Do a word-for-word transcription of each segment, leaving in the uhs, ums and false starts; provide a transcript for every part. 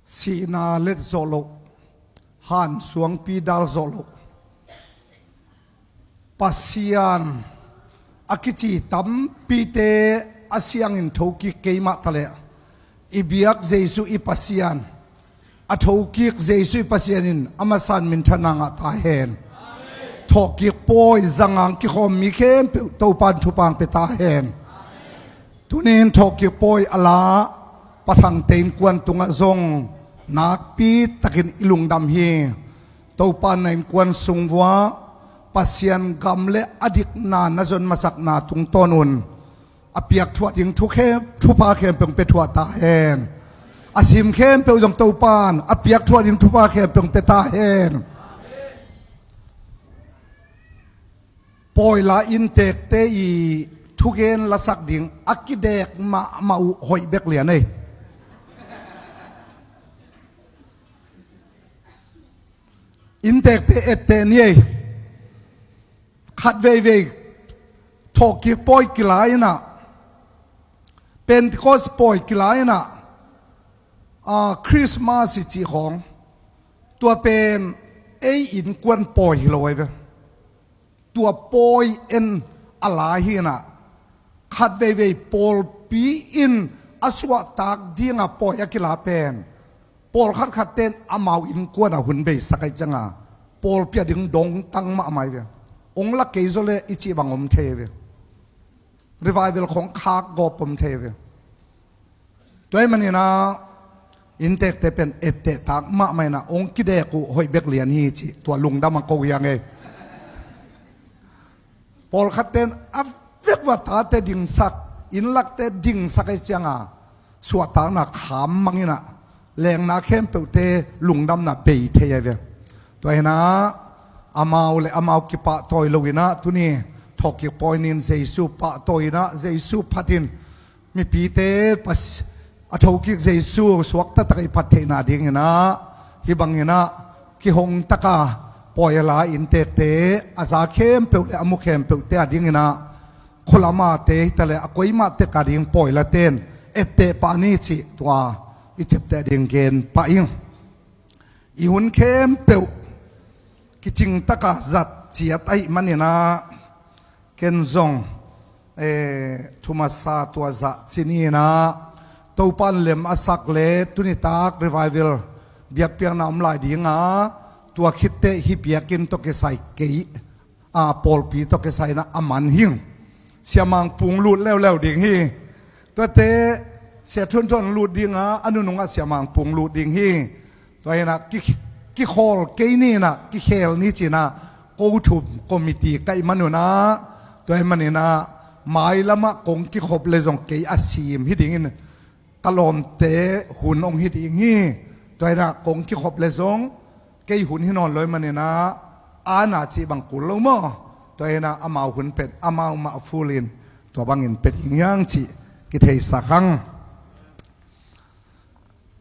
Sihna let zawh loh, hansuangpi dal zawh loh, Pasian a kici tampite a siangin thokik kei mah taleh, i biak Jesuh i Pasian, a thokik Jesuh i Pasian in a masa-in minthanna ngah ta hen. Thawhkik pawi zangang kikhawm mi khempeuh Topa'n thupha hong pia ta hen. Tuni-in thawhkik pawi a la Pa Thangte innkuan tungah zong nakpi takin i lungdam hi. Topa'n na innkuan sung uah Pasian gam le a dikna na zon masakna tungtawn un a piak thuah ding thu khem, thupha khempeuh hong pia thuah ta hen. A sim khempeuh zong Topa'n a piak thuah ding thupha khempeuh hong pia ta hen. Pawi la inntekte i thugen lasak ding a kidek mahmah uh hoih bek lian ei. Inntekte etteh ni ei. Khat veivei thawhkik pawi kila in ah, Pentecost pawi kila in ah, a, Christmas i cih khawng, tua pen ei innkuan pawi hi lo ahi ve. Tua pawi en a la hi in ah, khat veivei pawlpi in a suahtak dinga pawi a kila pen, pawlkhat khatte in amau innkuan ah hun beisak ahih ciangin pawlpi a ding dongtang mahmah ahi ve. Hong la kei zaw leh i cih bang om thei ve. Revival khawng khak gawp om thei ve. Tua ahih manin ah inntekte pen etteh tak mahmah in ah hong kidek uh hoih bek lian hi cih tua lungdam a ko hi hang ei. Pawlkhatte in a vek uah tate dingsak, innlakte dingsak ahih ciangin suahtakna kham mang in ah lengna khempeuhte lungdamna bei thei ahi ve. Tua hi in ah amau le amau kipahtawi lo in ah tuni thawhkik pawi ni-in Jesuh pahtawi in ah Jesuh phat in mipite pas-, a thokik Jesuh suakta takin i phat theihna ding in ah, hih bang in ah kihong taka pawi a la inntekte, a za khempeuh le a mu khempeuhte a ding in ah, khua lam a te hi taleh a koi mah tek a ding pawi late in etteh pah ni cih tua i ciapteh ding gen pah ing. I hun khempeuh kicing taka zat ciat ahih manin ah, ken zong, eh, thu masa tua zah ci ni in ah, Topa'n lem a sak le tuni tak revival biakpiakna om lai ding a, tua khit teh hih biakinn tawh kisai kei, a, pawlpi tawh kisai in ah a man hing. Siamang pung lut leuleu ding hi. Tuate Sia Thuan Thuan lut ding a, a nunung ah Siamang pung lut ding hi. Tua hi in ah ki, kikhawl kei ni in ah, kikhel ni ci in ah, ko thum committee ka hih man un ah, tua ahih manin ah mailam ah kong kikhop leh zong kei a sim hi ding in, ka lawmte hun hong hi ding hi. Tua hi in ah kong kikhop leh zong kei hun hi nawn lo ahih manin ah, a na cih bang kul lo maw. Tua hi in ah amau hun pen amau mah full in tua bangin pia ding hi hang cih kitheisak hang.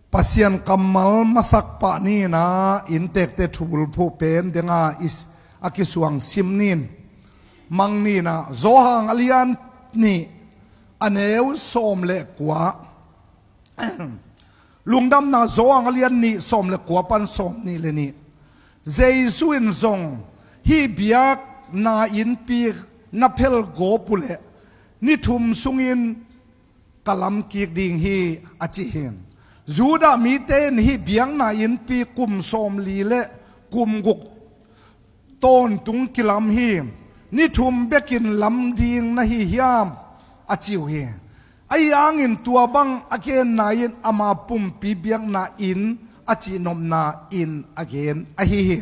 Pasian kammal masak pah ni in ah, inntekte thu bulphuh pen ding a, is, a kisuang sim ni in, mang ni in ah, Johan a lian nih, a neu sawm le kua. Lungdamna Johan a lian nih, sawm le kua pan sawm nih le nih. Jesuh in zong, hih biakna innpi na phel gawp uh leh ni thum sungin ka lam kik ding hi, a ci hi. Judah mite in hih biakna innpi kum sawmli le kum guk tawntung kilam hi, ni thum bekin lam ding na hi hiam, a ci uh hi. Ahi hangin tua bang a genna in ama pumpi biakna inn a cihnopna in a gen ahi hi.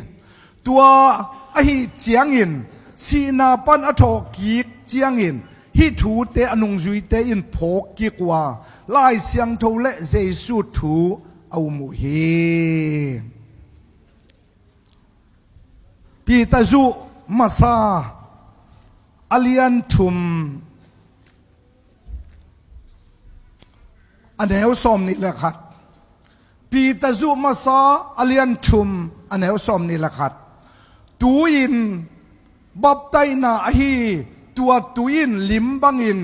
Tua ahih ciangin sihna pan a thawhkik ciangin hih thute a nungzuite in phawk kik uh a, Lai Siangtho le Jesuh thu a um uh hi. Peter zuh masa a lian thum, a neu sawm nih le khat. Peter zuh masa a lian thum, a neu sawm nih le khat. Tu-in baptaihna ahi, tua tu in lim bangin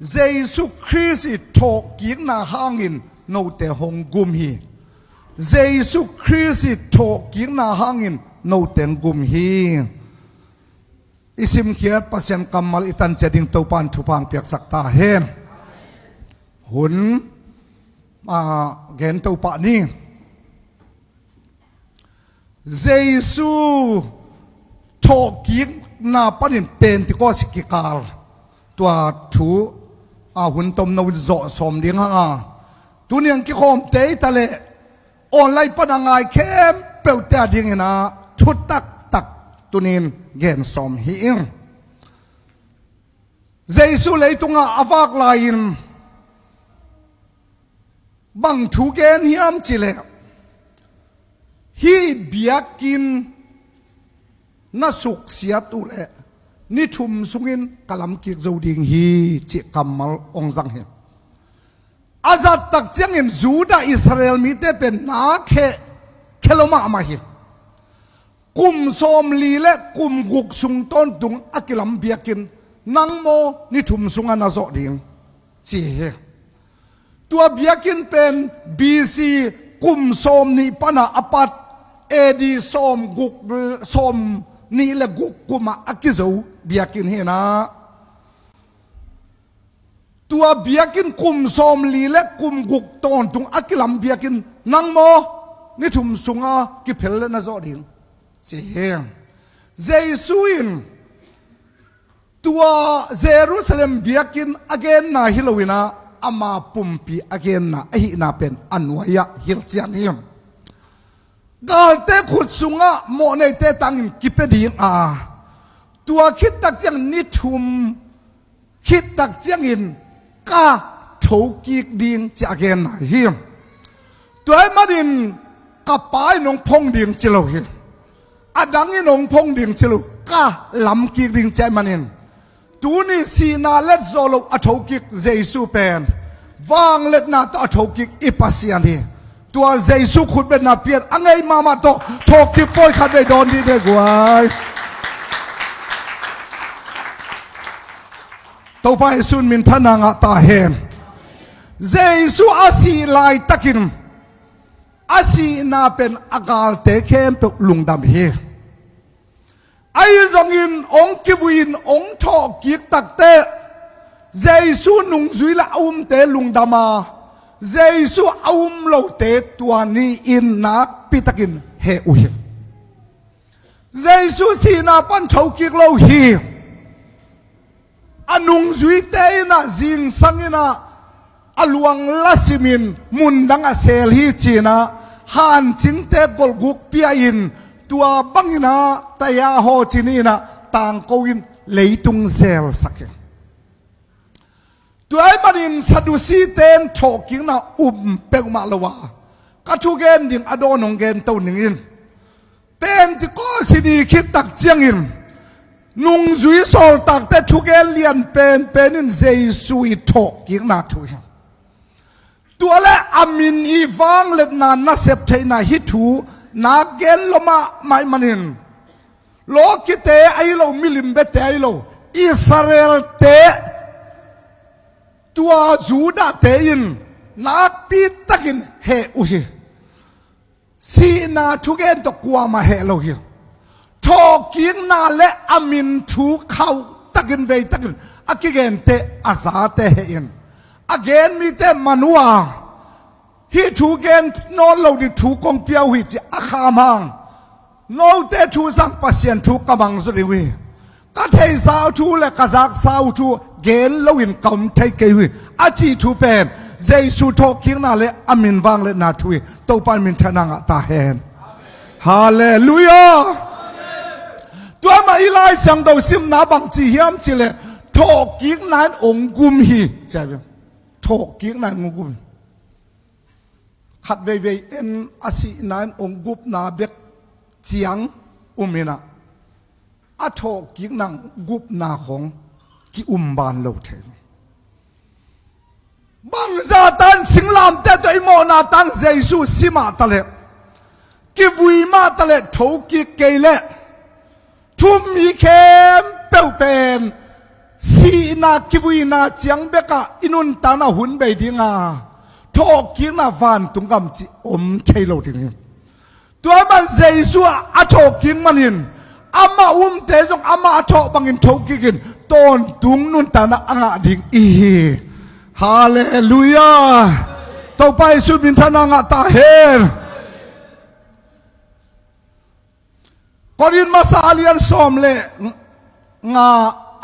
Jesu Khrist i thawhkikna hangin note hong gum hi. Jesu Khrist i thawhkikna hangin note hong gum hi. I simkhiat Pasian kammal i tan ciat ding Topa'n thupha hong piaksak ta hen. Hun, a, gen Topa ni. Jesu thawhkikna panin Pentecost kikal, tua thu, a, hun tomno in zawh sawm ding hang a, tuni hong kikhawmte i ta leh online pan a ngai khempeuhte a dingin a thu taktak tuni in gen sawm hi ing. Jesu leitungah a vak lai-in bang thu gen hiam cih leh, hih biakinn na suksiat uh leh ni thum sungin ka lamkik zo ding hi, cih kammal hong zang hi. A zat tak ciangin Judah Israel mite pen na khe, khe lo mahmah hi. Kum sawmli le kum guk sung tawntung a kilam biakinn nang maw ni thum sungah na zawh ding, ci hi. Tua biakinn pen B C kum sawmnih pan a a pat, A D sawmguk, sawmnih le guk kum ah a kizo biakinn hi na. Tua biakinn kum sawmli le kum guk tawntung a kilam biakinn nang maw ni thum sungah kiphel le na zawh ding, ci hi. Jesu in tua Jerusalem biakinn a genna hi lo-in a, ama pumpi a genna ahihna pen a nuai-ah hilhcian hi. Galte khut sungah mawhneite tangin kipia ding a, tua khit tak ciang ni thum khit tak ciangin ka thokik ding, ci a genna hi. Tua ahih manin ka Pa in hong phong ding ci lo hi. A dang in hong phong ding ci lo, ka lamkik ding, ci ahih manin tuni sihna let zawh lo a thokik Jesu pen vangliatna tawh a thokik i Pasian hi. Tua Jesu khutbetna pian a ngei mahmah tawh thawhkik pawi khat vei dawn dih ni guai. Topa Jesu in minthanna ngah ta hen. Jesu a sih laitakin a sihna pen a galte khempeuh lungdam hi. Ahi zongin hong kivui-in hong thawhkik takteh Jesu nungzui le a umte lungdam a, Jesu a um lote tua ni-in nakpitakin heh uh hi. Jesu sihna pan thokik lo hi. A nungzuite in a zingsang in a, a luang la simin mundang a seel hi ci-in a, hancingte golhguk pia-in tua bangin a taya haw ci ni-in a tangko in leitung zeelsak hi. Tua ahih manin Sadusite in thawhkikna um peuhmah lo a, ka thugen ding a dawn hong gento ning in. Pentecost ni khit tak ciangin nungzui sawltakte thugen lian penpen in Jesu i thawhkikna thu hi. Tua le a min i vangliatna nasep theihna hi thu nak gen lo mahmah ahih manin lawkite ahi lo, milim biate ahi lo, Israelte, tua Judahte in nakpitakin heh uh hi. Sihna thugen tawh kuamah heh lo hi. Thawhkikna le a min thu khauh takin veitakin a kigente a zate heh in a gen mite man uh a, hih thu gen nawn lo ding thu kong pia uh hi ci a kham hang. Note thu zang Pasian thu ka mang zaw ding uh hi. Ka theihsa uh thu le ka zaksa uh thu gen loin ka om thei kei uh hi, a cih thu pen Jesu thawhkikna le a min vangliatna thu hi. Topa in minthanna ngah ta hen. Halleluiah. Tua mah i Lai Siangtho simna bang ci hiam cih leh thawhkikna in hong gum hi, ci a hi. Thawhkikna in hong gum hi. Khat veivei en a sihna in hong gupna bek ciang um in a, a thawhkikna in gupna khawng ki-um ban lo thei. Bangzah tan singlamteh tawh i mawhna tang Jesu si mah taleh, kivui mah taleh, thokik kei leh thu um mi khempeuh pen sihna na kivuina ciang bekah i nuntakna hun bei dinga thawhkikna vantung gam cih om thei lo ding hi. Tua man Jesu a, a thawhkik manin amah umte zong amah a thawh bangin thokikin tawntung nuntakna a ngah ding i hi. Halleluiah. Topa Jesu minthanna ngah ta hen. Korin masa a lian sawm le nga,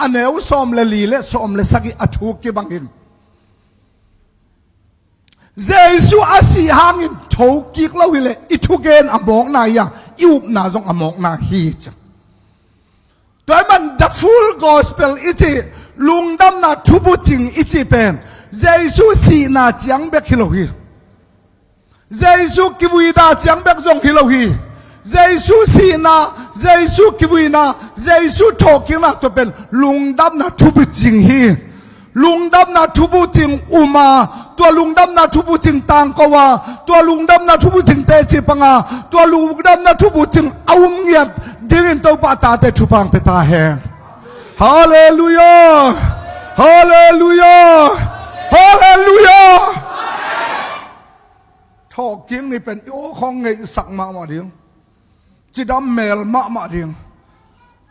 a neu sawm le li le sawm le sagih a thu kibangin Jesu a sih hangin thokik lo hileh i thugen a mawkna hi a, i upna zong a mawkna hi ci. Tua ahih man the full gospel i cih, lungdamna thubucing i cih pen Jesu sihna ciang bek hi lo hi. Jesu kivuina ciang bek zong hi lo hi. Jesu sihna, Jesu kivuina, Jesu thawhkikna, tua pen lungdamna thubucing hi. Lungdamna thubucing um a, tua lungdamna thubucing tangko a, tua lungdamna thubucing teci pang a, tua lungdamna thubucing a um ngiat dingin Topa tate thupha hong pia ta hen. Halleluiah. Halleluiah. Halleluiah. Thawhkik ni pen i aw khawng ngeihsak mahmah ding, cidam mel mahmah ding,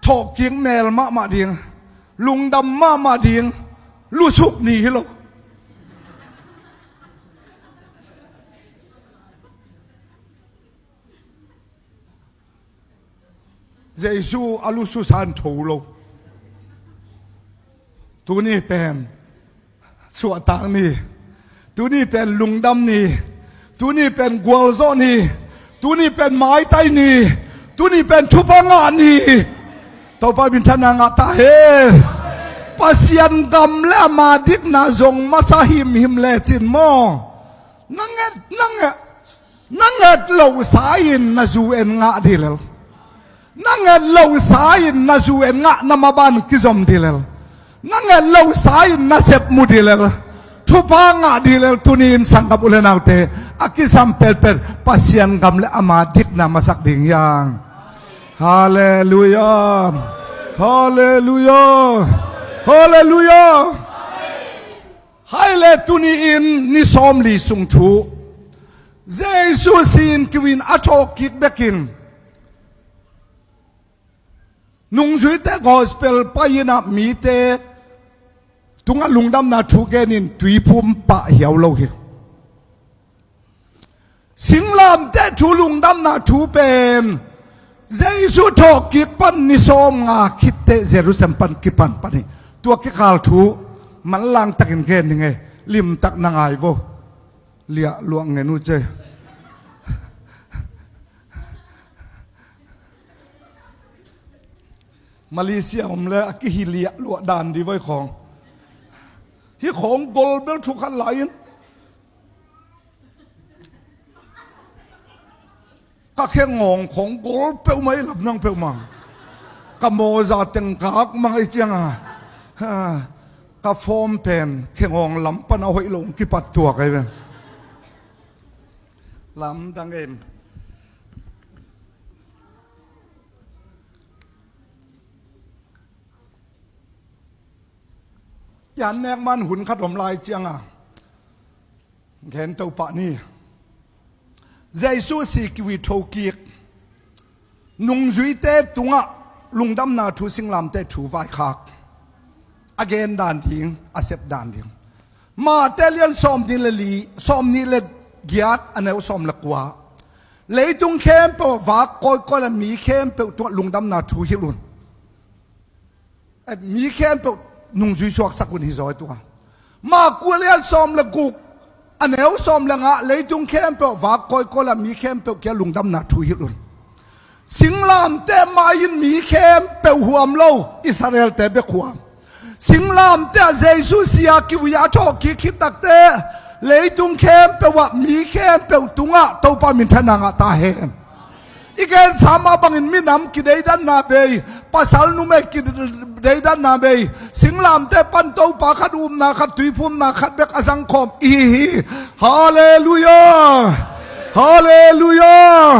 thawhkik mel mahmah ding, lungdam mahmah ding, lusuk ni hi lo. Jesu a lususan tho lo. Tuni pen suahtak ni. Tuni pen lungdam ni. Tuni pen gualzawh ni. Tuni pen maitai ni. Tuni pen thupha ngah ni. Topa minthanna ngah ta hen. Pasian gam le ama dikna zong masa himhim lecin maw? Na nget, na nget, na nget lohsa in na zu en ngah dih lel. Na nget lohsa in na zu en ngah na maban kizom dih lel. Na nget lohsa in na sep mu dih lel. Thupha ngah dih lel. Tuni in sanggam u le naute a kisam pelpel Pasian gam le ama dikna masak ding hi hang. Halleluiah. Halleluiah. Halleluiah. Hai le tuni in ni sawmli sung thu. Jesu si-in kiu-in a thawhkik bekin nungzuite gospel pai-in ah mite tungah lungdamna thu genin tuiphum pah hiau lo hi. Singlamteh thu lungdamna thu pen Jesu thawhkik pan ni sawmnga khitteh Jerusalem pan kipan pan hi. Tua kikal thu manlang takin gen ni ngei, limtak na ngai vo. Liah luah ngen uh cei. Malaysia om le a kihi liah luah dan di voi khawng. Hih khawng gol bel thu khat lai-in ka khengawng khawng gol peuhmah i lam nang peuhmah. Ka mawza teng kak mang i cianga, ha, ka form pen khengawng lam pan a hoih lo kipat tuak ai ve. Lamdang em. Yan nek man hun khat om lai cianga gen to pah ni. Jesu si kiu-i thokik. Nungzuite tungah lungdamna thu singlamteh thu vaikhak. A gen dan ding, a sep dan ding. Mate lian sawmnih le li, sawmnih le giat a neu sawm le kua. Leitung khempeuh vak kawikawi le mi khempeuh tungah lungdamna thu hilh un. Eh, mi khempeuh nungzui suaksak un hi zaw i tua. Maku lian sawm le guk a neu sawm le ngah, leitung khempeuh vak kawikawi le mi khempeuh kia lungdamna thu hilh un. Singlamteh mai-in mi khempeuh huam lo, Israelte bek huam. Singlamteh ah Jesu si-a kiu-i a thawhkik khit takteh leitung khempeuh ah mi khempeuh tungah Topa minthanna ngah ta hen. I gensa mah bangin minam kideidanna bei, pasal numei kideidanna bei, singlamteh pan Topa khat, upna khat, tuiphumna khat bek a zangkhawm i hi hi. Halleluiah. Halleluiah.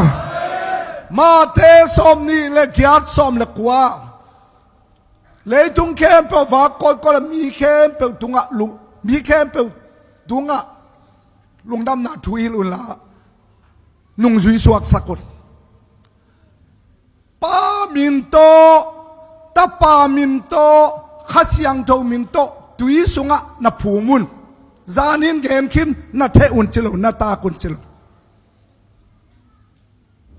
Mate sawmnih le giat sawm le kua. Leitung khempeuh vak kawikawi le mi khempeuh tungah lung, mi khempeuh tungah lungdamna thu hilh unla, nungzui suaksak un. Pa min tawh, Tapa min tawh, Kha Siangtho min tawh tui sungah na phum un. Zanin gen khin na theh un ci lo, na tak un ci lo.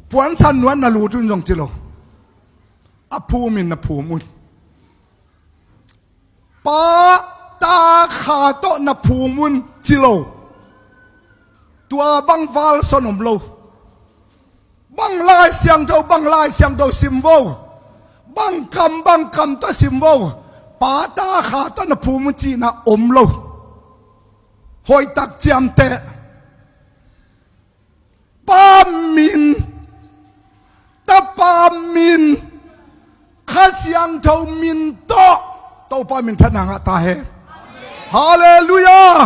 Puansan nuan na lut un zong ci lo. A phum in na phum un. Pa, Ta, Kha tawh na phum un ci lo. Tua bang valson om lo. Bang Lai Siangtho, bang Lai Siangtho sim vo. Bang kam, bang kam tawh sim vo. Pa, Ta, Kha tawh na phum un cihna om lo. Hoihtak ciamteh. Pa min, Tapa min, Kha Siangtho min tawh Topa minthanna ngah ta hen. Halleluiah.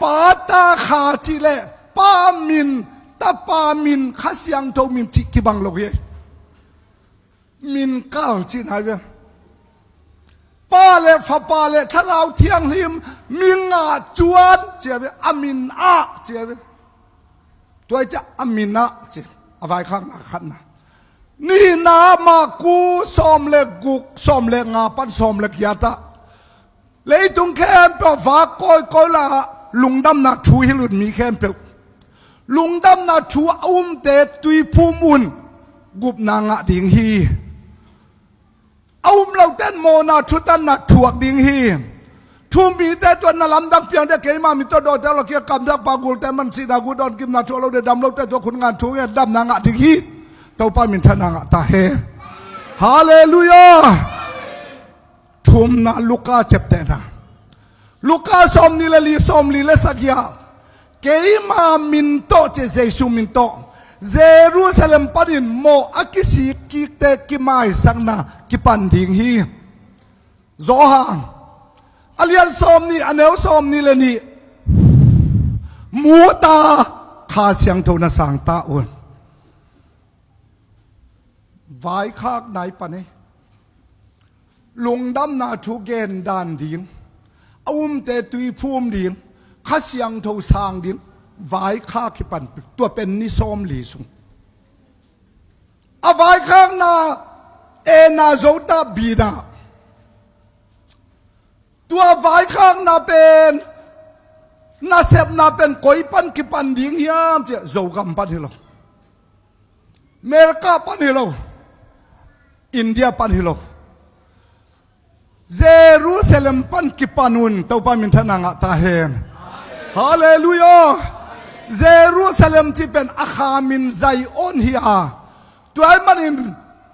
Pa, Ta, Kha cih leh Pa min, Tapa min, Kha Siangtho min cih kibang lo hi. Min kal cihna hi ve. Pa le Fapa le Thlarau Thianghlim min ngah cuan ci a ve, a min ah ci a ve. Tua hi ciah a min ah ci, a vaikhakna khatna. Nihna Marku sawm le guk, sawm le nga pan sawm le giat ah, leitung khempeuh vak kawikawi la lungdamna thu hilh un mi khempeuh. Lungdamna thu a umte tui phum un, gupna ngah ding hi. A um lote in mawhna thutanna thuak ding hi. Thu mite tua na lamdang piangte keima min tawh dawte lo kia kamdakpa gulte man sihna gu dawn kimna thuak lote dam lote tua khun ngan thu ngen damna ngah ding hi. Topa minthanna ngah ta hen. Halleluiah. Thumna Luka ciaptehna. Luka sawmnih le li, sawmli le sagih ah, keima min tawh ci, Jesu min tawh Jerusalem panin mawh a kisik kikte kimaisakna kipan ding hi. Johan a lian sawmnih, a neu sawmnih le nih. Mu ta, Kha Siangtho na sang ta un. Vaikhakna i pan hi. Lungdamna thu gen dan ding, a umte tui phum ding, Kha Siangtho sang ding, vaikhak hi pan, tua pen ni sawmli sung. A vaikhakna, A na, Zo ta, B na. Tua vaikhakna pen, nasepna pen koi pan kipan ding hiam cih leh Zogam pan hi lo. America pan hi lo. India pan hi lo. Jerusalem pan kipan un, Topa minthanna ngah ta hen. Halleluiah. Jerusalem cih pen a Kha min Zion hi a. Tua ahih manin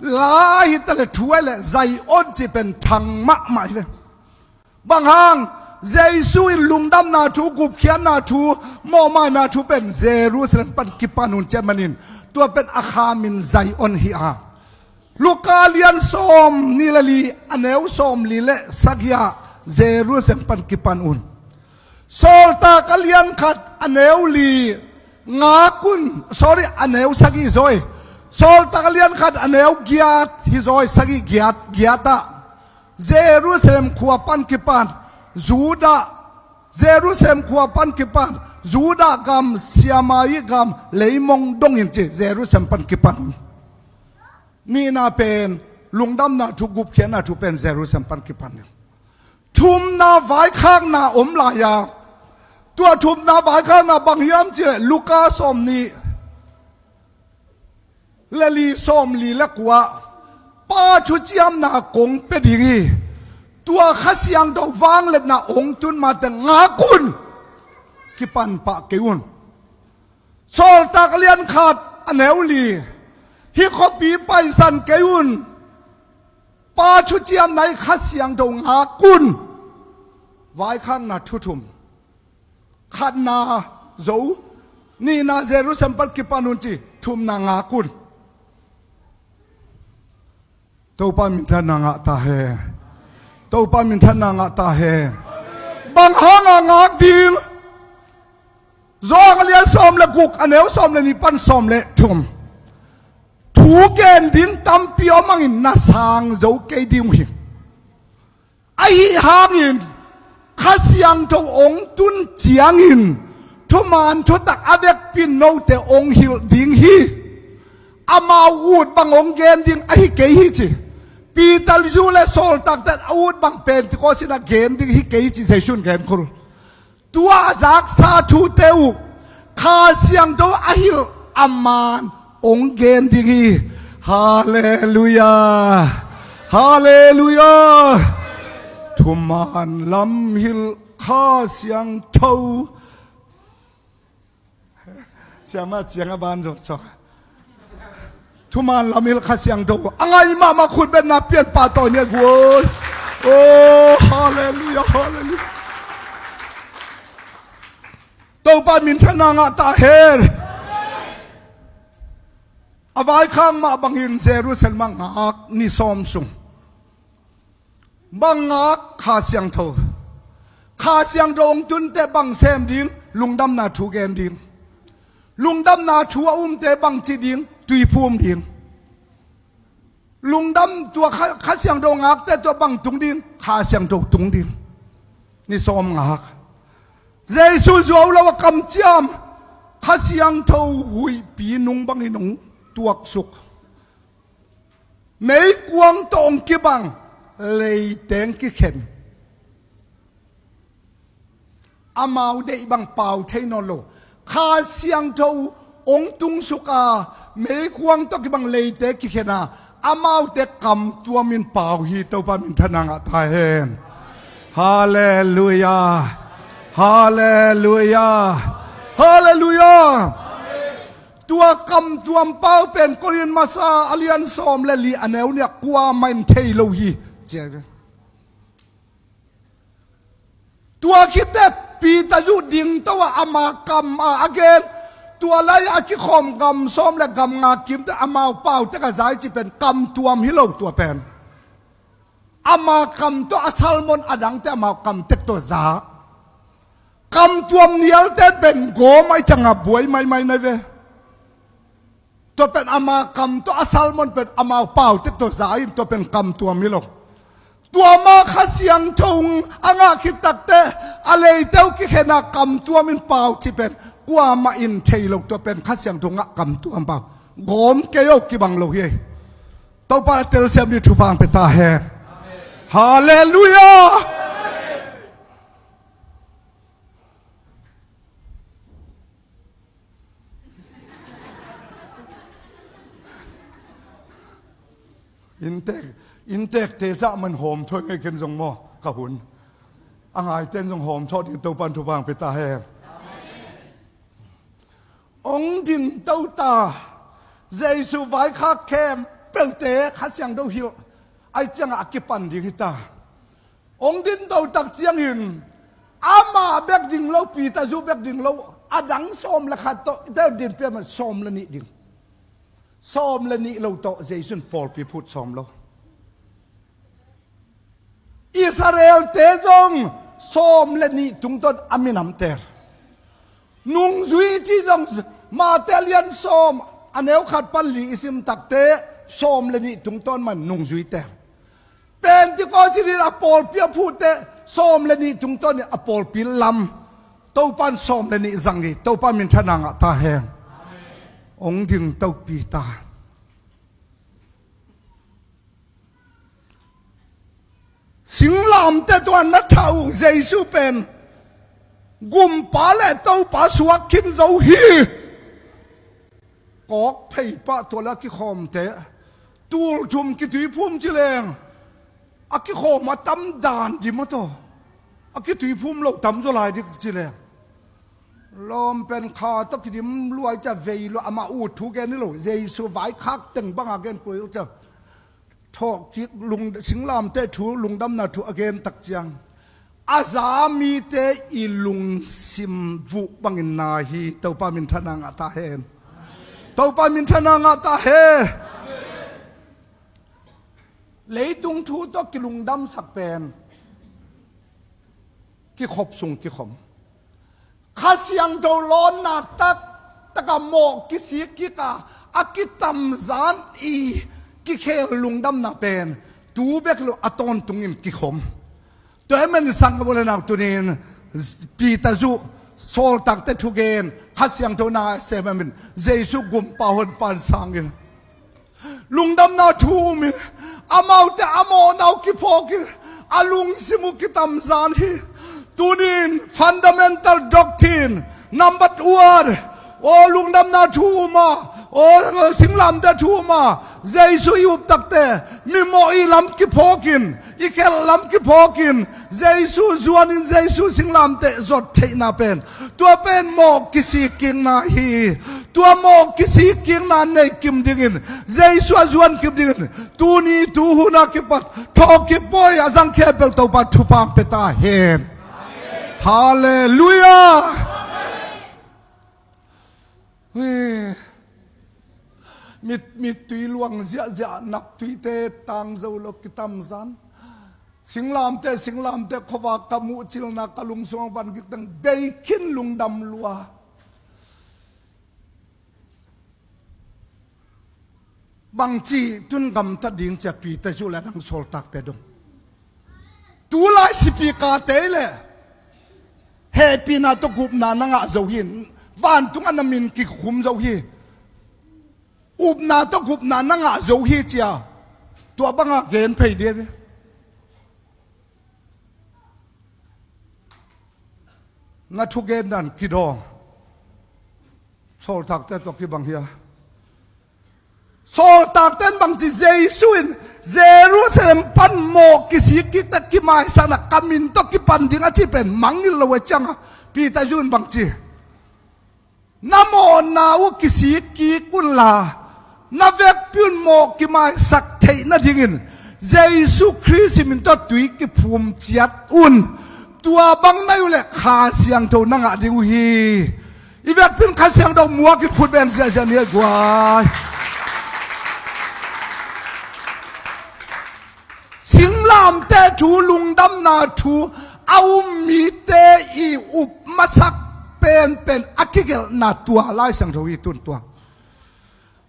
la hi ta leh thu ahih leh Zion cih pen thang mahmah hi ve. Bang hang, Jesu in lungdamna thu, gupkhiatna thu, mawhmaina thu pen Jerusalem pan kipan un ci ahih manin, tua pen a Kha min Zion hi a. Luka lian sawmnih le li, a neu sawmli le sagih ah Jerusalem pan kipan un. Sawltak a lian khat a neu li, ngak un, sorry, a neu sagih zaw hi. Sawltak a lian khat a neu giat hi zaw hi, sagih giat, giat ah. Jerusalem khua pan kipan, Judah, Jerusalem khua pan kipan, Judah gam, Samaria gam, leimong dongin ci, Jerusalem pan kipan. Nihna pen, lungdamna thu, gupkhiatna thu pen Jerusalem pan kipan. Thumna vaikhakna om lai a. Tua thumna vaikhakna bang hiam cih leh Luka sawmnih le li, sawmli le kua, Pa thuciamna kong pia ding hi. Tua Kha Siangtho vangliatna hong tun mate ngak un, kipan pah kei un. Sawltak a lian khat a neu li, hih khuapi paisan kei un. Pa thuciamna hi, Kha Siangtho ngak un. Vaikhakna thu thum. Khatna Zo, nihna Jerusalem pan kipan un ci, thumna ngak un. Topa minthanna ngah ta hen. Topa minthanna ngah ta hen. Bang hanga ngak ding? Johan a lian sawm le guk, a neu sawm le nih pan sawm le thum. Thu gen ding tampi om hangin na sang zo kei ding uh hi. Ahi hangin Kha Siangtho hong tun ciangin thuman thutak a vekpi in note hong hilh ding hi. Amau ut bang hong gen ding ahi kei hi ci. Peter zu le sawltakte a ut bang Pentecost in a gen ding hi kei hi ci Jesu in gen kul. Tua a zaksa thute uh Kha Siangtho a hilh a man hong gen ding hi. Halleluiah. Halleluiah. Thuman lam hilh Kha Siangtho. Siama ciang a ban zawh cawk. Thuman lam hilh Kha Siangtho a ngai mahmah khut betna pian pah tawh ni a guai. Oh, halleluiah, halleluiah. Topa minthanna ngah ta hen. A vaikhak mah bangin Jerusalem ah ngak ni sawm sung bang ngak Kha Siangtho. Kha Siangtho hong tunte bang sem ding, lungdamna thu gen ding. Lungdamna thu a umte bang ci ding, tuiphum ding. Lungdam tua Kha, Kha Siangtho ngakte tua bang tung ding, Kha Siangtho tung ding. Ni sawm ngak. Jesu zuau lo a kamciam Kha Siangtho huihpi nung bangin hong tuaksuk. Meikuang tawh hong kibang, leiteng kikhen. Amau deih bang pau thei nawn lo. Kha Siangtho hong tungsuk a, meikuang tawh kibang leite kikhen a, amaute kamtuam in pau hi. Topa minthanna ngah ta hen. Halleluiah. Halleluiah. Halleluiah. Tua kamtuam pau pen Korin masa a lian sawm le li a neu nih ah kuamah in thei lo hi. Cia ve. Tua khit teh Peter zu dingto a ama kam a a gen. Tua lai a kikhawm gam sawm le gam nga kimte amau pau tek a za i ci pen kamtuam hi lo tua pen. Ama kam tawh a sermon a dangte amau kam tek tawh za. Kamtuam nialte pen gawm a i ciang a buai maimai nai ve. Tua pen ama kam tawh a sermon pen amau pau tek tawh za in tua pen kamtuam hi lo. Tua mah Kha Siangtho a ngah khit takteh a leite uh kikhen a kamtuam in pau ci pen kuamah in thei lo. Tua pen Kha Siangtho ngah kamtuam pau. Gawm kei uh kibang lo hi. Topa a telsiam ding thupha hong pia ta hen. Halleluiah. Inntek, inntekte zah man hawm thawh ngei ken zong maw ka hun. A ngaite in zong hawm thawh ding Topa in thupha hong pia ta hen. Hong dingto ta. Jesu vaikhak khempeuhte Kha Siangtho hilh a i ciangah a kipan ding hi ta. Hong dingto tak ciangin amah bek ding lo, Peter zu bek ding lo, a dang sawm le khat tawh i tel din pia man sawm le nih ding. Sawm le nih lo tawh Jesu in pawlpi phut sawm lo. Israel-te zong sawm le nih tungtawn a minam tel. Nungzui ci zong Mate lian sawm a neu khat pan li i sim takte sawm le nih tungtawn man nungzui tel. Pentecost in a pawlpi a phutte sawm le nih tungtawn in a pawlpi lam. Topa in sawm le nih zang hi. Topa minthanna ngah ta hen. Hong dingtopi ta. Singlamteh tua na thah uh Jesu pen Gumpa le Topa suak khin zo hi. Kawk phei pah tua le a kikhawmte tul thum kituiphum ci leng a kikhawm a tam dan dim a taw. A kituiphum lo tam zaw lai dik ci leng lawm pen kha tawh kidim luai ca vei lua amah ut thu gen hi lo. Jesu vaikhak teng banga gen kul hi lo ca. Thawhkik lung, singlamteh thu, lungdamna thu a gen tak ciang a za mite i lungsim vuh bangin na hi. Topa minthanna ngah ta hen. Topa minthanna ngah ta hen. Leitung thu tawh kilungdamsak pen kikhop sung kikhom. Kha Siangtho lawnna taktak a mawh kisik kik a, a kitamzan i kikhel lungdamna pen tu bek lo a tawntungin kikhom. Tua ahih manin sang ka vua le nau tunin Peter zuh, Sawltakte thugen, Kha Siangtho na sem ahih manin Jesu gumpa honpa in sang in, lungdamna thu um in, amaute a mawhna uh kiphawk in, a lungsim uh kitamzan hi. Tunin fundamental doctrine number one, aw lungdamna thu um a, aw singlamteh thu um a, Jesu i up takte, mimawh i lam kiphawk in, i khelh lam kiphawk in, Jesu zuan in Jesu singlamteh zot theihna pen, tua pen mawh kisik kikna hi. Tua mawh kisik kikna nei kim dingin, Jesu a zuan kim dingin, tuni tuhuna kipat thawhkik pawi a zang khempeuh Topa thupha pia ta hen. Halleluiah. Hui. Mit, mittui luang ziahziah, naptuite tang zo lo kitamzan. Singlamteh, singlamteh, khuavak ka muhcilna ka lungsung a van gik teng bei khin lungdam lua. Bangci tun gamtat ding cia Peter zuh le a dang sawltakte dong. Tulai sipikate le hehpihna tawh gupna na ngah zo hi. Vantung a na min kikhum zo hi. Upna tawh gupna na ngah zo hi cia. Tua banga gen phei dia ve. Na thugen dan kidawng. Sawltakte tawh kibang hia? Sawltakte in bangci Jesu in Jerusalem pan mawh kisik kikte kimaisakna ka min tawh kipan ding a ci pen mangngilh lo a cianga Peter zuh in bangci, na mawhna uh kisik kik unla, na vekpi un mawh kimaisak theih nadingin Jesu Khrist min tawh tui kiphum ciat un. Tua bang na hih uh leh Kha Siangtho na ngah ding uh hi. I vekpi un Kha Siangtho muak in khut beng ziahziah ni a guai. Singlamteh thu, lungdamna thu a um mite i up masak penpen a kigelhna tua Lai Siangtho hi tun tua.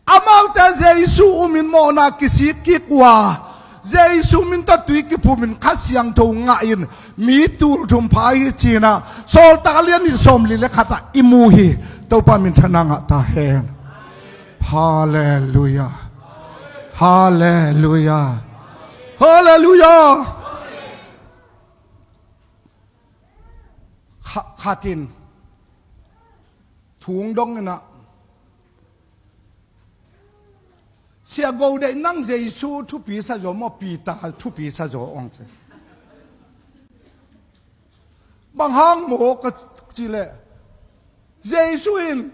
Amaute Jesu um in mawhna kisik kik uh a, Jesu min tawh tui kiphum in Kha Siangtho ngah in mi tul thum pha hi cihna Sawltak a lian nih sawmli le khat ah i mu hi. Topa minthanna ngah ta hen. Halleluiah. Halleluiah. Halleluiah. Kha-, khatin thung dong inah, Sia Go Deih, nang Jesu thupi sa zaw maw, Peter thupi sa zaw, ong ci. Bang hang maw ka cih leh, Jesu in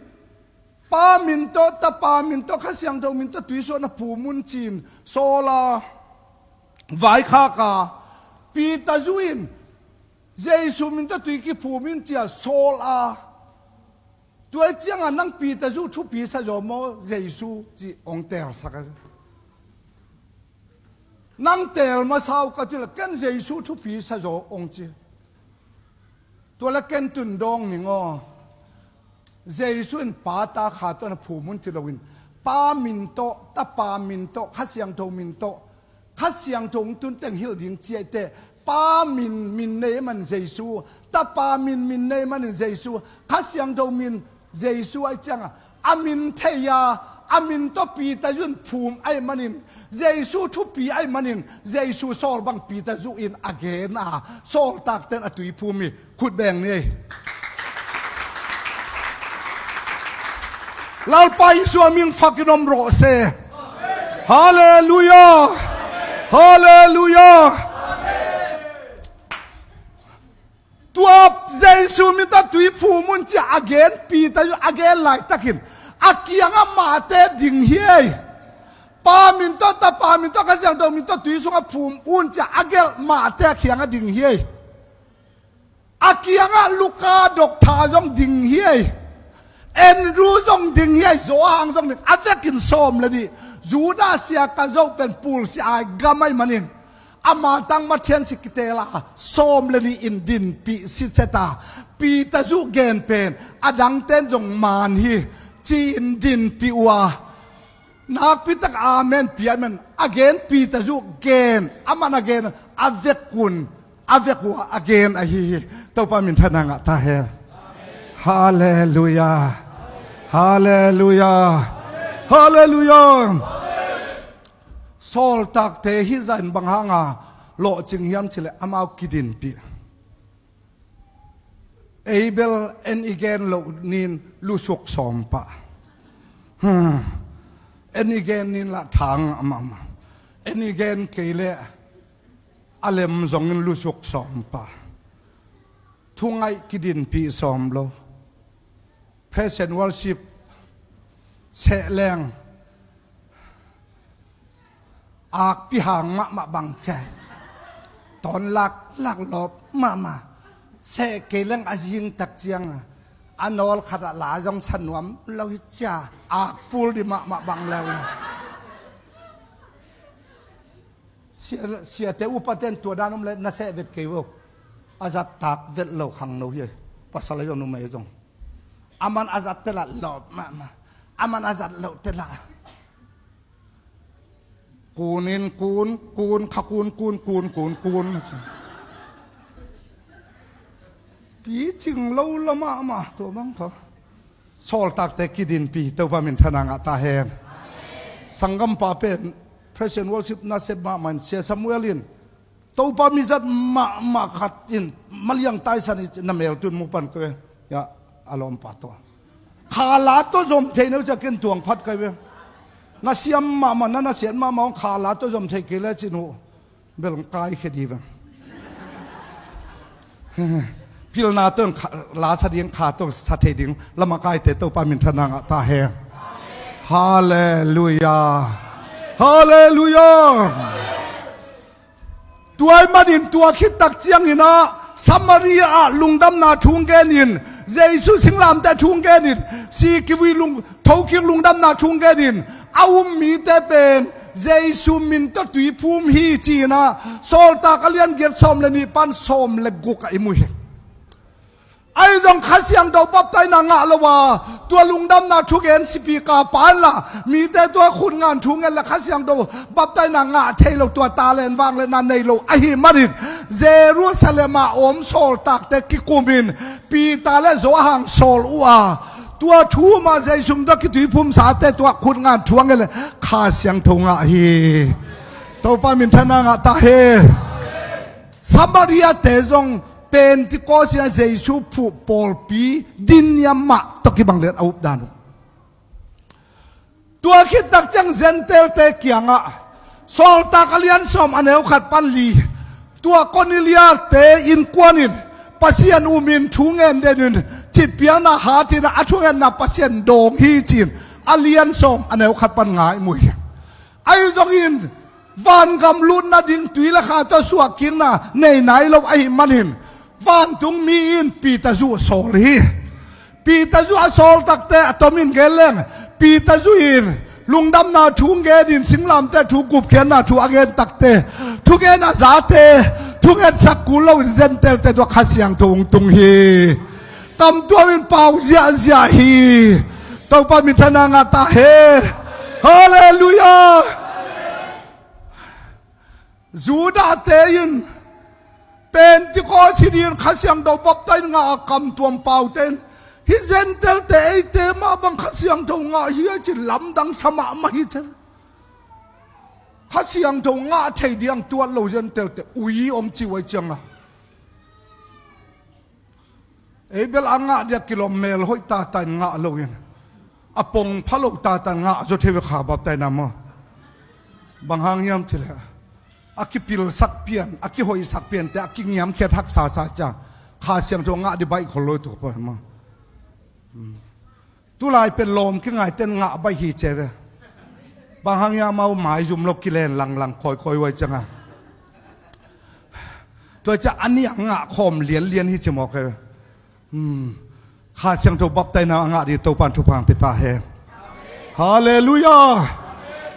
Pa min tawh, Tapa min tawh, Kha Siangtho min tawh tuisuahna phum un ci-in sawl a, vaikhak a, Peter zuh in Jesu min tawh tui kiphum in ci-a sawl a, tua ciangah nang Peter zuh thupi sa zaw maw Jesu cih ong teelsak a. Nang teel masa uh ka cih leh ken Jesu thupi sa zaw ong ci. Tua leh ken tun dawng ning aw. Jesu in Pa, Ta, Kha tawh na phum un ci loin, Pa min tawh, Tapa min tawh, Kha Siangtho min tawh, Kha Siangtho hong tun teng hilh ding ci ahih teh, Pa min, min nei manin Jesu, Tapa min, min nei manin Jesu, Kha Siangtho min Jesu ahih ciangah, a min thei a, a min tawh Peter zuh in phum ahih manin, Jesu thupi ahih manin, Jesu sawl bang Peter zuh in a gen a, sawltakte'n a tui phum hi. Khut beng ni. Lalpa Jesu a min fakin om rawh se. Halleluiah. Halleluiah. Tua Jesu min tawh tui phum un ci-a a gen Peter zuh a gen laitakin a kiangah mahte ding hi ei. Pa min tawh, Tapa min tawh, Kha Siangtho min tawh tui sungah phum un ci-a a gelh mahte a kiangah ding hi ei. A kiangah Luka doktha zong ding hi ei. Andrew zong ding hi ei, Johan zong ding, a vekin sawm le nih. Judas Iskariot pen pulsi ai gam ahih manin, ama tang mathian si kiteel a, sawm le nih in dinpih sitset a, Peter zuh gen pen a dangte'n zong man hi ci-in dinpih uh a, nakpi tak amen pia ahih manin a gen Peter zuh gen, aman a gen a vekun a vek uh a gen ahi hi. Topa minthanna ngah ta hen. Halleluiah. Halleluiah. Halleluiah. Sawltakte hih zah in bang hanga lawhcing hiam cih leh amau kidinpih. Abel en i gen loh nin lusuk sawm pah. Hmm. En i gen nin lah thang amah mah. En i gen kei leh a lem zongin lusuk sawm pah. Thungaih kidinpih sawm lo. Praise and worship sehleng akpi hang mahmah bang kei. Tawn lak lak lawp mahmah. Seh kei leng a zing tak ciang a nawl khat ah la zong sa nuam lo hi cia. Akpul di mahmah bang leuleu. Sia, siate upaten tua dan om le na seh vet kei vo. A zat tak vet lo khangno hi. Pasal a zong numei a zong. Aman a zat te lah lawp mahmah. Aman a zat loh te lah kun in kun, kun kha kun, kun, kun, kun, kun. Picing lo la mahmah tua bang kha. Sawltakte kidinpih, Topa minthanna ngah ta hen. Sanggampa pen praise and worship nasep mahmah in, Sia Samuel in Topa mizat mahmah khat in maliang taisan i na mel tun mu pan kei ve. Ya, a lawmpa tawh khala tawh zom thei neu cia ken tuang phat kei ve. Na siam mahmah na na siat mahmah hong khala tawh zom thei kei le cin uh. Bel kai khe di vang. Pilna tawh la sa ding, kha tawh sa thei ding. Lamakaite Topa minthanna ngah ta hen. Halleluiah. Halleluiah. Tua ahih manin tua khit tak ciangin ah Samaria ah lungdamna thu hong genin, Jesu singlamteh thu hong genin, si kivui lung, thokik lungdamna thu hong genin, a um mite pen Jesu min tawh tui phum hi ci-in ah Sawltak a lian giat sawm le nih pan sawm le guk ah i mu hi. Ahi zong Kha Siangtho baptaina ngah lo a, tua lungdamna thugen sipika pa in la, mite tua khut ngan thu ngen le Kha Siangtho baptaina ngah thei lo, tua talent vangliatna nei lo ahih manin Jerusalem ah om sawltakte kikumin Peter le Johan sawl uh a, tua thu mah Jesu min tawh kituiphumsate tua khut ngan thu a ngen le Kha Siangtho ngah hi. Topa minthanna ngah ta hen. Samaria-te zong Pentecost in ah Jesu phuh pawlpi dinniam mah tawh kibang lian a updan uh. Tua khit tak ciang Gentile-te kiangah Sawltak a lian sawm a neu khat pan li, tua Cornelia-te innkuan in Pasian umin thu ngen den in citpiakna hat in ah a thungetna Pasian dawng hi ci-in a lian sawm a neu khat pan nga i mu hi. Ahi zongin vangam lut nading tui le kha tawh suahkikna nei nai lo ahih manin vantungmi in Peter zu sawl hi. Peter zu a sawl takte a tomin gen leng Peter zu in lungdamna thu genin singlamteh thu gupkhiatna thu a gen takte thugen a zate thungetsak kul loin Gentile-te tua Kha Siangtho hong tung hi. Kamtuam in pau ziahziah hi. Topa minthanna ngah ta hen. Halleluiah. Judah-te in Pentecost hi dingin Kha Siangtho baptaina ngah a kamtuam paute in hih Gentile-te eite mah bang Kha Siangtho ngah hi a ci lamdang sa mahmah hi ci. Kha Siangtho ngah thei ding tuat lo Gentile-te ui om ci uh ahi ciang a Abel a ngah dia kilawm mel hoih tata in ngah loin a pong pha lo tata in ngah zaw thei ve kha baptaina maw? Bang hang hiam cih leh a kipilsak pian, a kihoihsak piante a kingiamkhiat haksa sa ciang Kha Siangtho ngah di baih khol lo tua pawh maw? Tulai pen lawm kingaite in ngah baih hi ci ve. Bang hang hiam amau maizum lo kilen langlang kawikawi uh ahi ciang a tua ciang a nih a ngah khawm lianlian hi ci mawk hi. Hmm. Kha Siangtho baptaina a ngah ding Topa in thupha hong pia ta hen. Halleluiah.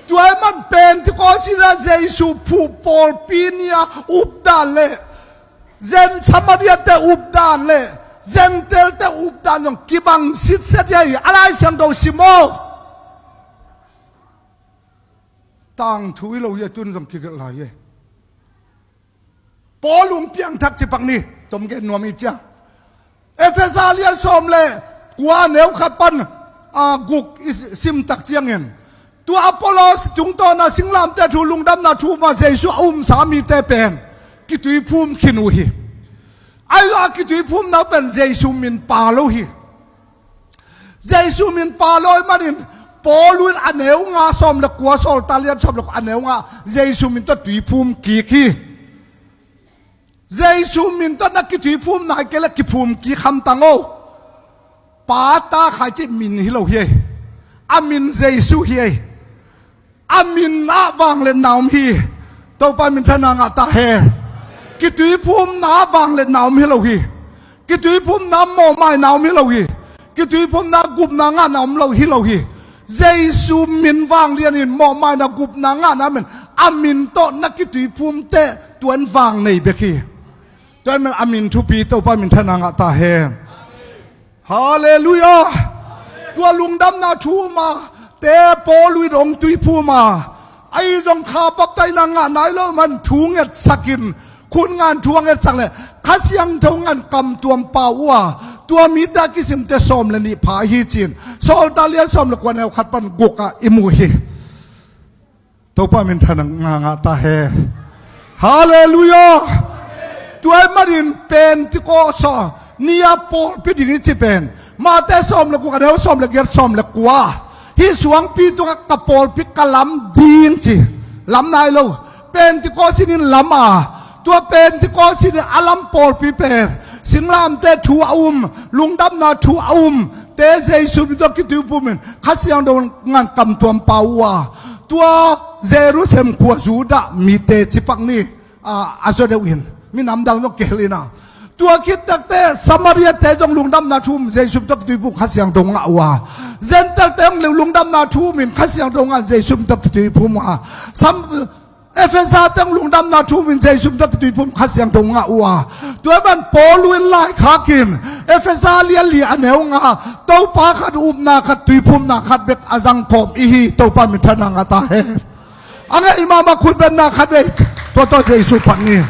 Tua ahih man Pentecost in ah Jesu phuh pawlpi ni a updan le Zen Samaria-te updan le Gentile-te updan zong kibang sitset hi a hi. A Lai Siangtho sim aw. Tangthu hi lo hi a, tun zong kigelh lai hi. Paul hong piangthak cipak ni, tom gen nuam i ciang. Efesa lian sawm le kua, neu khat pan a guk i sim tak ciangin, tua Apollos tungtawna singlamteh thu, lungdamna thu mah Jesu a umsa mite pen kituiphum khin uh hi. Ahi zong a kituiphumna pen Jesu min pha lo hi. Jesu min pha lo ahih manin Paul in a neu nga, sawm le kua, Sawltak lian sawm le kua, a neu nga, Jesu min tawh tuiphum kik hi. Jesu min tawh na kituiphum nai kei leh kiphum kik hamtang o. Pa, Ta, Kha i cih min hi lo hi ei. A min Jesu hi ei. A min ah vangliatna om hi. Topa minthanna ngah ta hen. Kituiphumna ah vangliatna om hi lo hi. Kituiphumna ah mawhmaina om hi lo hi. Kituiphumna ah gupna ngahna om lo hi lo hi. Jesu min vanglianin mawhmaina, gupna ngahna min, a min tawh na kituiphum teh tua in vang nei bek hi. Tua ahih manin a min thupi, Topa minthanna ngah ta hen. Halleluiah. Tua lungdamna thu mah te Paul in hong tuiphum a, ahi zong kha baptaina ngah nai lo man thu ngetsakin, khut ngan thu a ngetsak le Kha Siangtho ngan kamtuam pau uh a, tua mite a kisimte sawm le nih pha hi ci-in Sawltak lian sawm le kua, neu khat pan guk ah i mu hi. Topa minthanna ngah ta hen. Halleluiah. Tua ahih manin Pentecost ni-a pawlpi ding i ci pen, Mate sawm le guk, a neu sawm le giat, sawm le kua. Hih suangpi tungah ka pawlpi ka lam ding ci. Lam nai lo. Pentecost in in lam a, tua Pentecost in a lam pawlpi pen singlamteh thu a um, lungdamna thu a um te Jesu min tawh kituiphum in Kha Siangtho ngan kamtuam pau uh a, tua Jerusalem khua Judah mite cipak ni, a, a zaw deuh in, minam dang zong kihel in a, tua khit takteh Samaria te zong lungdamna thu um, Jesu min tawh kituiphum, Kha Siangtho ngah uh a, Gentile te zong lungdamna thu um in Kha Siangtho ngah, Jesu min tawh kituiphum uh a, Sam-, Efesa te zong lungdamna thu um in Jesu min tawh kituiphum, Kha Siangtho ngah uh a. Tua ahih manin Paul in laikhak in Efesa lian li, a neu nga, Topa khat, upna khat, tuiphumna khat bek a zangkhawm i hi. Topa minthanna ngah ta hen. A ngeih mahmah khut bengna khat vei, tua tawh Jesu phat ni.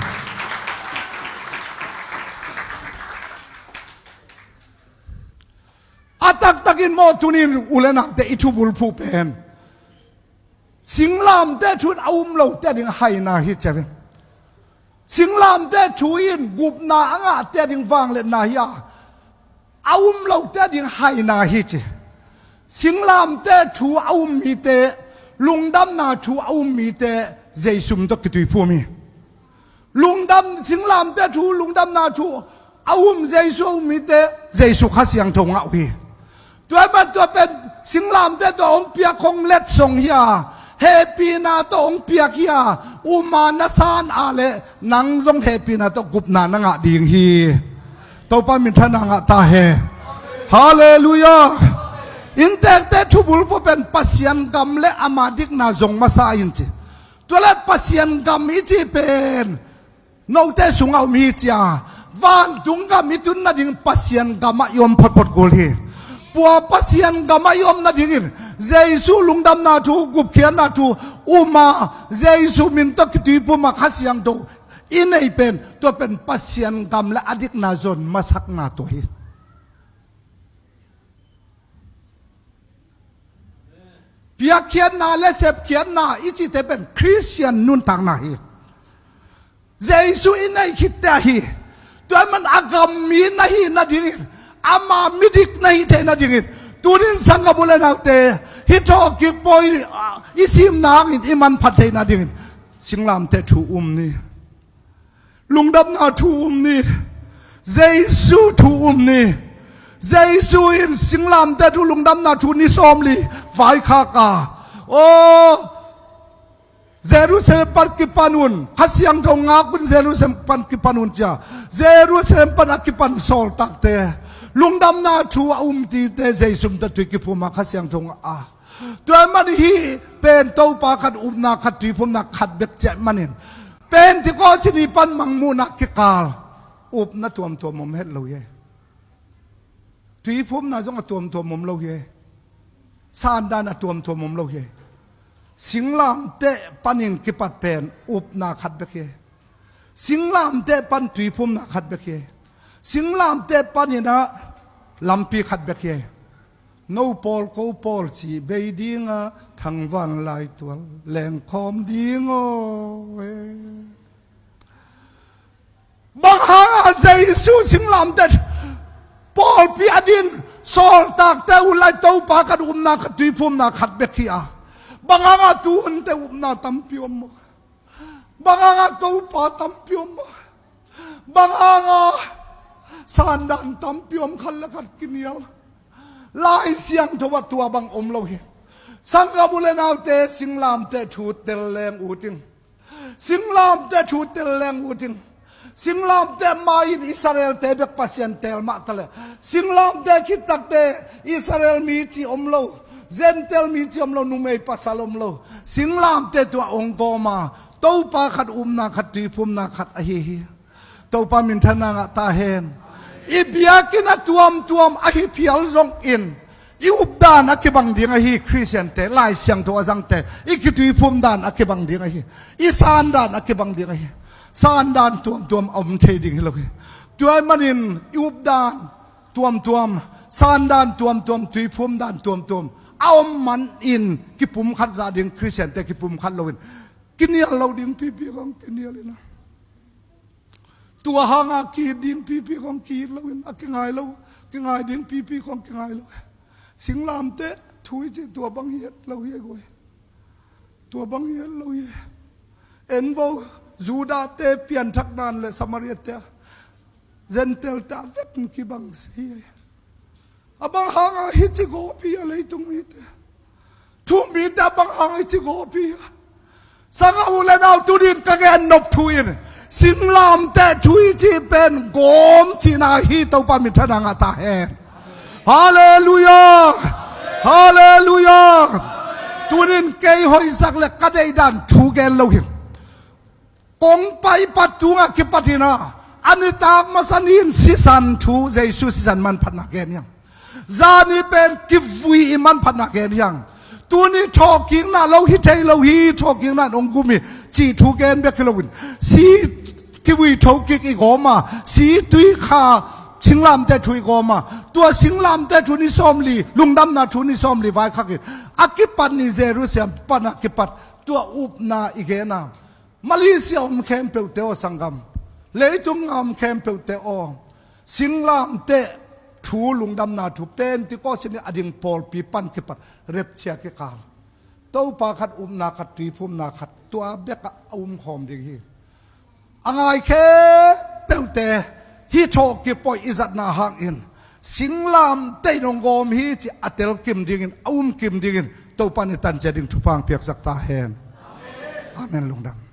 A taktakin maw, tuni-in u le naute i thubulphuh pen singlamteh thu in a um lote ading haina hi ci a ve. Singlamteh thu in gupna a ngahte ading vangliatna hi a, a um lote ading haina hi ci. Singlamteh thu a um mite, lungdamna thu a um mite Jesu min tawh kituiphum hi. Lungdam, singlamteh thu, lungdamna thu a um, Jesu a um mite Jesu Kha Siangtho ngah uh hi. Tua ahih manin tua pen singlamteh tawh hong piak, hong letsong hi a, hehpihna tawh hong piak hi a, um a na san a leh nang zong hehpihna tawh gupna na ngah ding hi. Topa minthanna ngah ta hen. Halleluiah. Inntekte thubulphuh pen Pasian gam le ama dikna zong masa in ci. Tua leh Pasian gam i cih pen note sungah om hi ci a, vantung gam i tun nading Pasian gamah i om photphot kul hi. Tua Pasian gamah i om nadingin Jesu lungdamna thu, gupkhiatna thu um a, Jesu min tawh kituiphum a, Kha Siangtho i neih pen, tua pen Pasian gam le a dikna zon masakna tua hi. Piakkhiatna le sepkhiatna i cihte pen Khristian nuntakna hi. Jesu i neih khitte ahi. Tua ahih manin a gam mi na hih nadingin, ama midik na hih theih nadingin, tuni-in sanggam u le naute, hih thawhkik pawi, ah, i simna hangin i manphat theih nadingin singlamteh thu um ni. Lungdamna thu um ni. Jesu thu um ni. Jesu in singlamteh thu, lungdamna thu ni sawmli vaikhak a, aw, Jerusalem pan kipan un, Kha Siangtho ngak un Jerusalem pan kipan un ci a, Jerusalem pan a kipan sawltakte, lungdamna thu a um mite Jesu min tawh tui kiphum a, Kha Siangtho ngah a. Tua ahih manin hih pen Topa khat, upna khat, tuiphumna khat bek ci ahih manin, Pentecost ni pan Mangmuhna kikal upna tuamtuam om het lo hi. Tuiphumna zong a tuamtuam om lo hi. Sandan a tuamtuam om lo hi. Singlamteh panin kipat pen upna khat bek hi. Singlamteh pan tuiphumna khat bek hi. Singlamteh panin ah lampi khat bek hi. No pawl ko pawl cih bei dingah thangvan laitual lengkhawm ding aw e. Bang hangah Jesu singlamteh pawlpi a din sawltakte uh lai Topa khat upna khat tuiphumna khat bek hi a? Bang hangah tu hunte upna tampi om maw? Bang hangah Topa tampi om maw? Bang hangah sandan tampi om khat le khat kinial? Lai Siangtho ah tua bang om lo hi. Sanggam u le naute, singlamteh thu tel leng ut ing. Singlamteh thu tel leng ut ing. Singlamteh mai-in Israel-te bek Pasian teel mah taleh, singlamteh khit takte Israel mi ci om lo, Gentile mi ci om lo, numei pasal om lo. Singlamteh tua ong gawm a, Topa khat upna khat tuiphumna khat ahi hi. Topa minthanna ngah ta hen. I biakinn a tuamtuam ahi phial zongin i updan a kibang ding ahi. Khristiante, Lai Siangtho a zangte, i kituiphum dan a kibang ding ahi. I sandan a kibang ding ahi. Sandan tuamtuam a om thei ding hi lo hi. Tua ahih manin i updan tuamtuam, sandan tuamtuam, tuiphum dan tuamtuam a om manin kipumkhat zah ding, Khristiante kipumkhat loin kinial lo ding pipi khong kinial in a, tua hangah ki-it ding pipi khong ki-it loin, a kingai lo, kingai ding pipi khong kingai lo. Singlamteh thu i cih tua bang hi het lo hi a guai. Tua bang hi het lo hi. En vo, Judah-te pianthak nan le Samaria-te, Gentile-te a vek kibang hi. A bang hangah hici gawp hi a leitung mite? Thu mite a bang hangah hici gawp hi a? Sanggam u le nau, tunin ka gen nop thu in, singlamteh thu i cih pen gawm cihna hi. Topa minthanna ngah ta hen. Halleluiah. Halleluiah. Tunin kei hoihsak le ka deihdan thu gen lo hi. Kong paipat tungah kipat in a, a nitak masa ni-in sisan thu, Jesu sisan manphatna gen hi hang. Zani pen kivui i manphatna gen hi hang. Tuni thawhkikna lo hi thei lo hi, thawhkikna in hong gum hi cih thu gen bek hi loin, si kivui thokik i gawm a, si tui kha singlamteh thu i gawm a, tua singlamteh thu ni sawmli, lungdamna thu ni sawmli vaikhak in a kipat ni Jerusalem pan a kipat tua upna i gen a. Malaysia om khempeuhte aw sanggam, leitung a om khempeuhte aw, singlamteh thu, lungdamna thu, Pentecost ni a ding pawlpi pan kipat rapture kikal, Topa khat upna khat tuiphumna khat tua bekah a umkhawm ding hi. A ngai khempeuhte hih thawhkik pawi i zatna hangin singlamteh in hong gawm hi cih a telkim dingin, a umkim dingin Topa in i tanciat ding thupha hong piaksak ta hen. Amen. Lungdam.